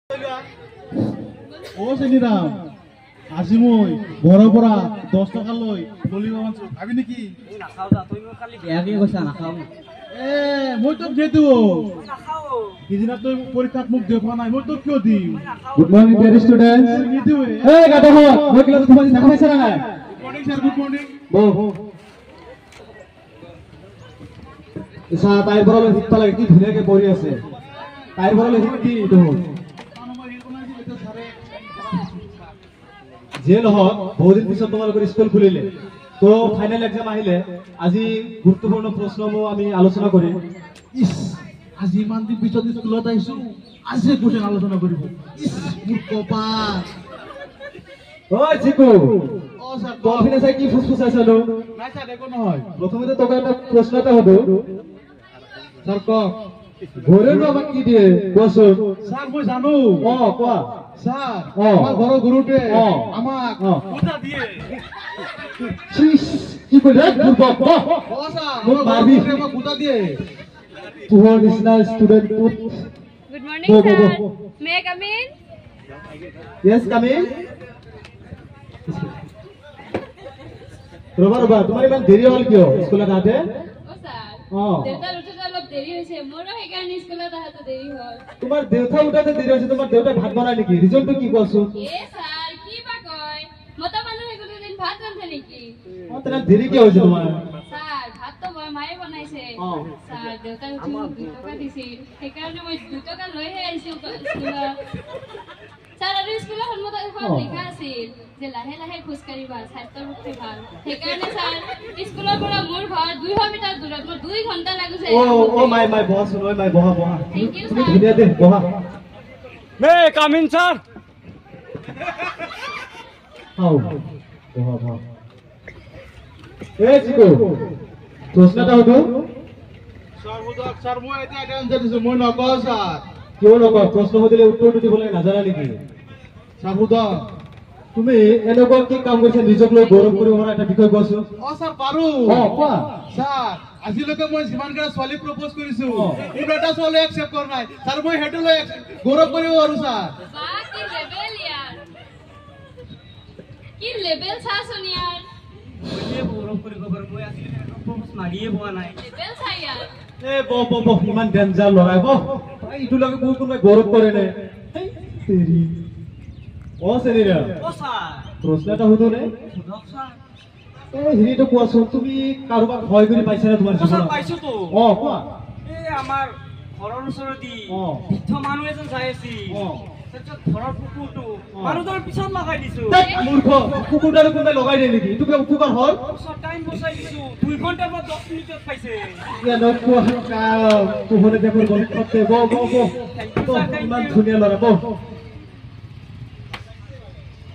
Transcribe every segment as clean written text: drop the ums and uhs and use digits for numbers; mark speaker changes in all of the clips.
Speaker 1: অ চেনিৰাম, আজি মই ঘৰৰ পৰা 10 টকা লৈ ললিপপ আনছো, খাবি নেকি? এ মই তোক নিদিওঁ, সিদিনা তই পৰীক্ষাত মোক দেখুওৱা নাই, মই তোক কিয় দিম?
Speaker 2: Good morning dear students.
Speaker 1: নিদিওঁৱে।
Speaker 2: এই গাধহঁত, মই ক্লাছত সোমাইছো, দেখা পাইছা নাই?
Speaker 1: Good morning sir. Good morning.
Speaker 2: বহ। চা, তাইৰ পৰা অলপ শিকিব লাগে, কি ধুনীয়াকে পঢ়ি আছে। তাইৰ পৰা অলপ শিকি দেখোন। যিয়ে নহওক, বহুদিন পিছত তোমালোকৰ স্কুল খুলিলে, তো ফাইনেল এক্সাম আহিলে, আজি গুৰুত্বপূৰ্ণ প্ৰশ্নসমূহ আমি আলোচনা কৰিম।
Speaker 1: ইছ, আজি ইমান দিন পিছত স্কুলত আহিছো, আজি কুৱেশ্যন আলোচনা কৰিব। ইছ, মোৰ কপাল।
Speaker 2: ঐ চিকু,
Speaker 1: অ ছাৰ।
Speaker 2: তলপিনে চাই কি ফুচফুচাইছানো?
Speaker 1: নাই ছাৰ, একো নহয়।
Speaker 2: প্ৰথমতে তোক এটা প্ৰশ্ন এটা সুধো।
Speaker 1: ছাৰ, কওক।
Speaker 2: গৰুৱেনো আমাক কি দিয়ে কোৱাচোন?
Speaker 1: ছাৰ, মই জানো।
Speaker 2: অ কোৱা।
Speaker 1: ছাৰ,
Speaker 2: অ।
Speaker 1: আমাৰ ঘৰৰ গৰুটোৱে
Speaker 2: অ।
Speaker 1: আমাক
Speaker 2: অ।
Speaker 1: কুটা দিয়ে।
Speaker 2: চিচ, কি কৰিলে বুৰ্বক, বহ।
Speaker 1: অ ছাৰ,
Speaker 2: মোক
Speaker 1: আমাৰ ঘৰৰ
Speaker 2: মাৰবি।
Speaker 1: গৰুটোৱে আমাক কুটা দিয়ে।
Speaker 2: তোৰ নিচিনা ষ্টুডেণ্ট ক'ত?
Speaker 3: Good morning,
Speaker 2: Go, go,
Speaker 3: sir.
Speaker 2: Go.
Speaker 3: May I come in?
Speaker 2: Yes, come in. ৰ'বা ৰ'বা, তোমাৰ ইমান দেৰি হ'ল কিয় স্কুলত আহোঁতে?
Speaker 3: Oh, sir.
Speaker 2: অ।
Speaker 3: দেউতাৰ উঠোতে অলপ দেৰি হৈছে, মোৰো সেইকাৰণে স্কুলত অহাটো দেৰি হ'ল।
Speaker 2: তোমাৰ দেউতা উঠাতে দেৰি হৈছে, তোমাৰ দেউতাই ভাত বনাই নেকি? ৰিজনটো কি কোৱাচোন?
Speaker 3: এ ছাৰ, কি বা কয়, মতা মানুহে কোনোদিন ভাত ৰান্ধে নেকি?
Speaker 2: অ, তেনেহ'লে দেৰি কিয় হৈছে তোমাৰ?
Speaker 3: ছাৰ, ভাতটো মই মায়ে বনাইছে।
Speaker 2: অ।
Speaker 3: ছাৰ, দেউতাই উঠি মোক 2 টকা দিছিল, সেইকাৰণে মই 2 টকা লৈহে আহিছো স্কুলত। ছাৰ, আৰু স্কুলৰ সন্মুখত এখন
Speaker 2: অ।
Speaker 3: লিখা আছিল যে লাহে লাহে খোজ কাঢ়িবা, স্বাস্থ্যৰ পক্ষে ভাল। সেইকাৰণে ছাৰ, স্কুলৰ পৰা মোৰ ঘৰ 200 মিটাৰ দূৰত, মোৰ 2 ঘণ্টা লাগিছে।
Speaker 2: অ অ মাই মাই, বহাচোন। ঐ মাই, বহা বহা।
Speaker 3: Thank you,
Speaker 2: তুমি
Speaker 3: sir.
Speaker 2: ধুনীয়া দে, বহা।
Speaker 4: May I come in, sir?
Speaker 2: আও, বহা বহা। এই চিকু, প্ৰশ্ন এটা সুধো।
Speaker 1: ছাৰ, সোধক ছাৰ, মই এতিয়া এটা আনচাৰ দিছো, মই নকওঁ ছাৰ।
Speaker 2: কিয় নকওঁ? প্ৰশ্ন সুধিলে উত্তৰটো দিবলৈ নাজানা নেকি?
Speaker 1: ছাৰ, সোধক।
Speaker 2: তুমি এনেকুৱা কি কাম কৰিছা নিজক লৈ গৌৰৱ কৰিব পৰা, এটা বিষয় কোৱাচোন।
Speaker 1: অ ছাৰ, পাৰো।
Speaker 2: অ কোৱা।
Speaker 1: ছাৰ, আজিলৈকে মই যিমান কেইটা ছোৱালী প্ৰপ'জ কৰিছো,
Speaker 2: অ।
Speaker 1: কোনো এটা ছোৱালী একচেপ্ট কৰা নাই ছাৰ। মই সেইটো লৈ গৌৰৱ কৰিব পাৰো ছাৰ।
Speaker 3: বা, কি লেবেল ইয়াৰ, কি লেবেল চাচোন ইয়াৰ।
Speaker 4: মইয়ে গৌৰৱ কৰিব পাৰো, মই আজিলৈকে প্ৰপ'জ মাৰিয়ে পোৱা নাই।
Speaker 3: লেবেল চা ইয়াৰ।
Speaker 2: এ বহ বহ বহ, ইমান ডেঞ্জাৰ ল'ৰাই, বহ। এইটো লাগে বহুত কোনোবাই গৌৰৱ কৰে নে? হেই, তেৰি। অ চেনিৰা,
Speaker 4: অ ছাৰ।
Speaker 2: প্ৰশ্ন এটা সুধো নে?
Speaker 4: সোধক ছাৰ।
Speaker 2: এই হেৰিটো কোৱাচোন, তুমি কাৰোবাক ভয় কৰি পাইছানে তোমাৰ
Speaker 4: অ ছাৰ,
Speaker 2: জীৱনত?
Speaker 4: পাইছোতো।
Speaker 2: অ কোৱা।
Speaker 4: এই আমাৰ ঘৰৰ ওচৰতে
Speaker 2: অ।
Speaker 4: বৃদ্ধ মানুহ এজন যাই আছিল।
Speaker 2: অ।
Speaker 4: তাৰপিছত ঘৰৰ কুকুৰটো
Speaker 2: অ।
Speaker 4: মানুহজনৰ পিছত লগাই দিছো।
Speaker 2: ধ্যাৎ, মূৰ্খ, কুকুৰটো কোনোবাই লগাই দিয়ে নেকি? এইটো কিবা উপকাৰ হ'ল?
Speaker 4: পিছত টাইম বচাই দিছো, 2 ঘণ্টাৰ পৰা 10 মিনিটত পাইছে।
Speaker 2: কেনেকুৱা কাম তোহলে দেখোন ভৱিষ্যতে। বহ বহ বহ বহ, ইমান ধুনীয়া ল'ৰা, বহ।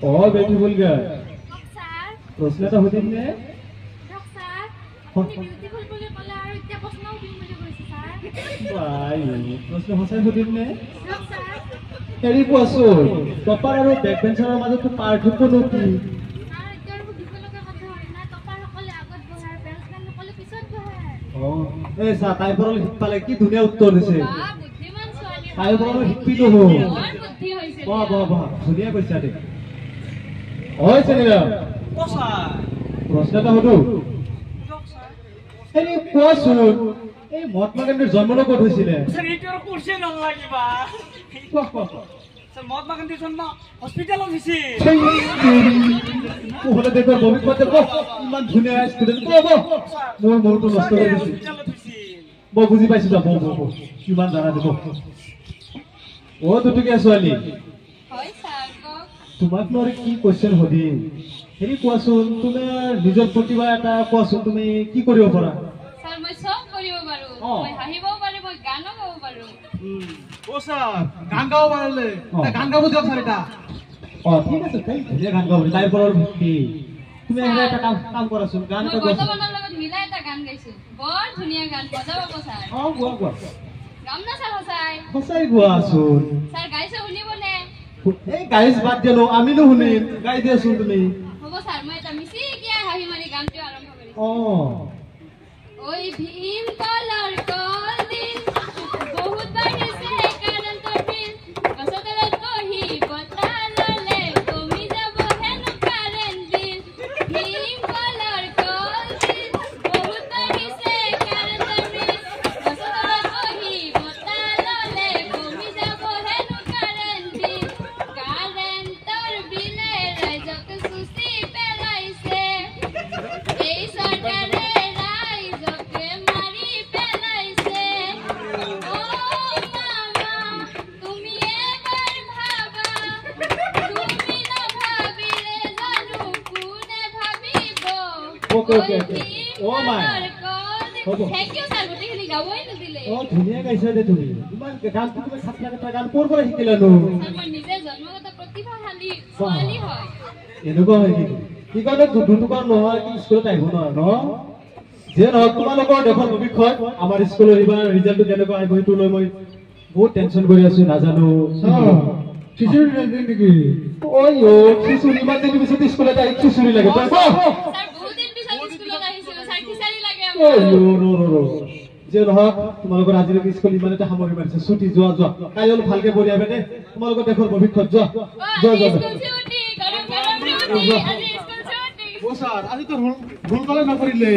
Speaker 2: অ বিউটিফুল গাৰ্ল,
Speaker 5: ছাৰ।
Speaker 2: প্ৰশ্ন এটা সুধিম নে?
Speaker 5: দিয়ক ছাৰ, আপুনি বিউটিফুল বুলি ক'লে আৰু এতিয়া প্ৰশ্নও দিম বুলি কৈছে ছাৰ।
Speaker 2: আই, প্ৰশ্ন সঁচাই সুধিম নে?
Speaker 5: দিয়ক ছাৰ।
Speaker 2: হেৰি কোৱাচোন, টপাৰ আৰু বেক বেঞ্চাৰৰ মাজত পাৰ্থক্যনো কি?
Speaker 5: ছাৰ, এতিয়া আৰু সুধিব লগা কথা হয় না, টপাৰসকলে আগত বহে আৰু বেঞ্চমেনসকলে পিছত বহে।
Speaker 2: অ এই চা, তাইৰ পৰা অলপ শিকিব লাগে, কি ধুনীয়া উত্তৰ দিছে।
Speaker 3: বা, বুদ্ধিমান ছোৱালী।
Speaker 2: তাইৰ পৰা অলপ শিকবি দেখোন।
Speaker 3: বৰ বুদ্ধি হৈছে।
Speaker 2: বহা বহা বহা, ধুনীয়া কৈছা দে। হয় চেনিৰাম,
Speaker 4: অ ছাৰ।
Speaker 2: প্ৰশ্ন এটা সুধো।
Speaker 4: সোধক ছাৰ।
Speaker 2: হেৰি কোৱাচোন, এই মহাত্মা গান্ধীৰ জন্মনো ক'ত হৈছিলে?
Speaker 4: ছাৰ, এইটো আৰু কুৱেশ্যন নালাগিবা।
Speaker 2: কোৱা কোৱা কোৱা।
Speaker 4: ছাৰ, মহাত্মা গান্ধীৰ জন্ম হস্পিটেলত হৈছিল।
Speaker 2: তোহলে দেখোন ভৱিষ্যতে, বহ, ইমান ধুনীয়া ষ্টুডেণ্ট, বহ বহ, মোৰ মূৰটো নষ্ট কৰি দিছে।
Speaker 4: হস্পিটেলত হৈছিল।
Speaker 2: মই বুজি পাইছো, যা, বহ বহ বহ, কিমান জানা দিব। অ দুটকীয়া ছোৱালী।
Speaker 3: হয় ছাৰ, কওক।
Speaker 2: তোমাক মই আৰু কি কুৱেশ্যন সুধিম। হেৰি কোৱাচোন, তোমাৰ নিজৰ প্ৰতিভা এটা কোৱাচোন, তুমি কি কৰিব পাৰা?
Speaker 3: ছাৰ, মই চব কৰিব পাৰো।
Speaker 2: অ।
Speaker 3: মই হাঁহিবও পাৰো, মই গানো গাব পাৰো।
Speaker 1: অ ছাৰ, গান গাব পাৰিলে
Speaker 2: অ।
Speaker 1: গান গাব দিয়ক ছাৰ এটা।
Speaker 2: অ ঠিক আছে, তাই ধুনীয়া গান গাব, তাইৰ পৰা অলপ শিকি। তুমি আহিলে এটা কাম কৰাচোন, গান
Speaker 3: মই
Speaker 2: এটা গোৱাচোন।
Speaker 3: বৰ্তমানৰ লগত মিলাই এটা গান গাইছো, বৰ ধুনীয়া গান, মজা পাব ছাৰ।
Speaker 2: অ গোৱা গোৱা।
Speaker 3: গাম না ছাৰ, সঁচাই?
Speaker 2: সঁচাই গোৱাচোন।
Speaker 3: ছাৰ, গাইছে, শুনিবনে?
Speaker 2: এই গাইজ বাদ দিলো, আমিনো শুনিম, গাই দিয়াচোন তুমি।
Speaker 3: হ'ব ছাৰ, মই এটা মিচিকিয়াই হাঁহি মাৰি গানটো আৰম্ভ কৰিছো।
Speaker 2: অ।
Speaker 3: ঐ ভীম কলৰ কলডিল, বহুত বাঢ়িছে কাৰেণ্টৰ বিল, গছৰ তলত
Speaker 2: অ'কে অ'কে অ'কে। অ' মাই, হ'ব।
Speaker 3: Thank U sir, গোটেইখিনি গাবই নিদিলে।
Speaker 2: অ' ধুনীয়া গাইছা দে তুমি। ইমান গানটো তুমি খাতৰা খাতৰা গান ক'ৰ পৰা শিকিলানো?
Speaker 3: ছাৰ, মই নিজে জন্মগত প্ৰতিভাশালী ছোৱালী হয়।
Speaker 2: এনেকুৱা হয় নেকি? সেইকাৰণে দুটুকুৰা নোহোৱা কি স্কুলত আহিব নোৱাৰা ন? যিয়ে নহওক, তোমালোকৰ দেশৰ ভৱিষ্যত। আমাৰ স্কুলৰ এইবাৰ ৰিজাল্টটো কেনেকুৱা আহিব সেইটো লৈ মই বহুত টেনশ্যন কৰি আছো, নাজানো।
Speaker 1: খিচিৰি নিদিয়ে নেকি?
Speaker 2: ঐ অ' খিচুৰি, ইমান দিন পিছত স্কুলত আহি খিচুৰি লাগে তই?
Speaker 3: ছাৰ, বহুত দিন পিছত স্কুলত আহিছো ছাৰ, খিচাৰি লাগে।
Speaker 2: ঐ অ' ৰ ৰ ৰ, যিয়ে নহওক, তোমালোকৰ আজিলৈকে স্কুল ইমানতে সামৰণি মাৰিছে। ছুটি, যোৱা যোৱা, কাইলৈ অলপ ভালকে পঢ়ি আহিবা দেই। তোমালোকৰ দেশৰ ভৱিষ্যত। যোৱা যোৱা যোৱা।
Speaker 3: স্কুল ছুটি, গৰম গৰম ৰুটি, আজি স্কুল ছুটি।
Speaker 1: অ' ছাৰ, আজিতো ৰোল ৰোল কলে নকৰিলে।